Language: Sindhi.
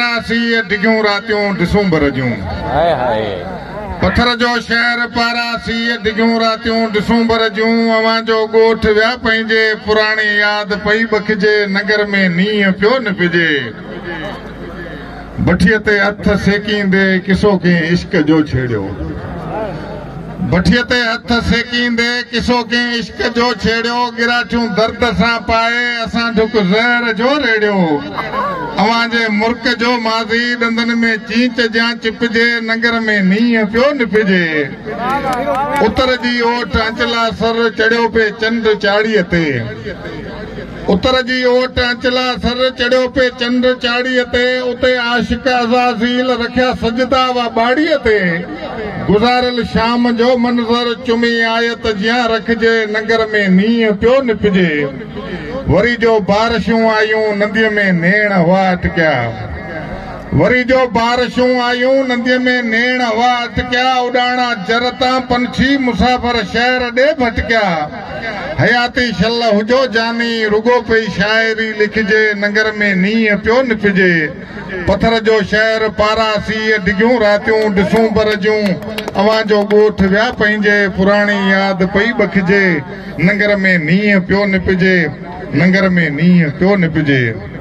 پاراسيء ڊگهيون راتيون ڊسمبر جون. High high. پٿر جو شهر پاراسيء ڊگهيون راتيون ڊسمبر جون. اوهان جو ڳوٺ ويا پنهنجي پراڻي ياد پئي ٻکجي ننگر ۾ نينهن پيو نپجي. بٺيء تي هٿ سيڪيندي قصو ڪنهن عشق جو ڇيڙيو. بٺيء تي هٿ سيڪيندي قصو ڪنهن عشق جو ڇيڙيو. ڳراٺيون درد سان پائي اسان ڍڪ زهر جو ريڙهيو. اوهان جي مرڪ جو ماضي ڏندن ۾ چيچ جيان چپجي ننگر ۾ نينهن پيو نپجي. اتر جي اوٽ انچلا سر چڙهيو پئي چنڊ چاڙهيء تي. اتر جي اوٽ انچلا سر چڙهيو پئي چنڊ چاڙهيء تي، اتي عاشق عزازيل رکيا سجدا وا ٻاڙيء تي، گذاريل شام جو منظر چمي آيت جيان رکجي، ننگر ۾ نينهن پيو نپجي، وري جو بارشون آيون نديء ۾ نيڻ هئا اٽڪيا، وري جو بارشون آيون نديء ۾ نيڻ هئا اٽڪيا، اڏاڻا جر تان پنڇي مسافر شهر ڏي ڀٽڪيا. حياتي شل هجو جاني، رڳو پئي شاعري لکجي، ننگر ۾ نينهن پيو نپجي. پٿر جو شهر پاراسيء، ڊگهيون راتيون ڊسمبر جون، اوهان جو ڳوٺ ويا پنهنجي، پراڻي ياد پئي ٻکجي، ننگر ۾ نينهن پيو نپجي، ننگر ۾ نينهن پيو نپجي.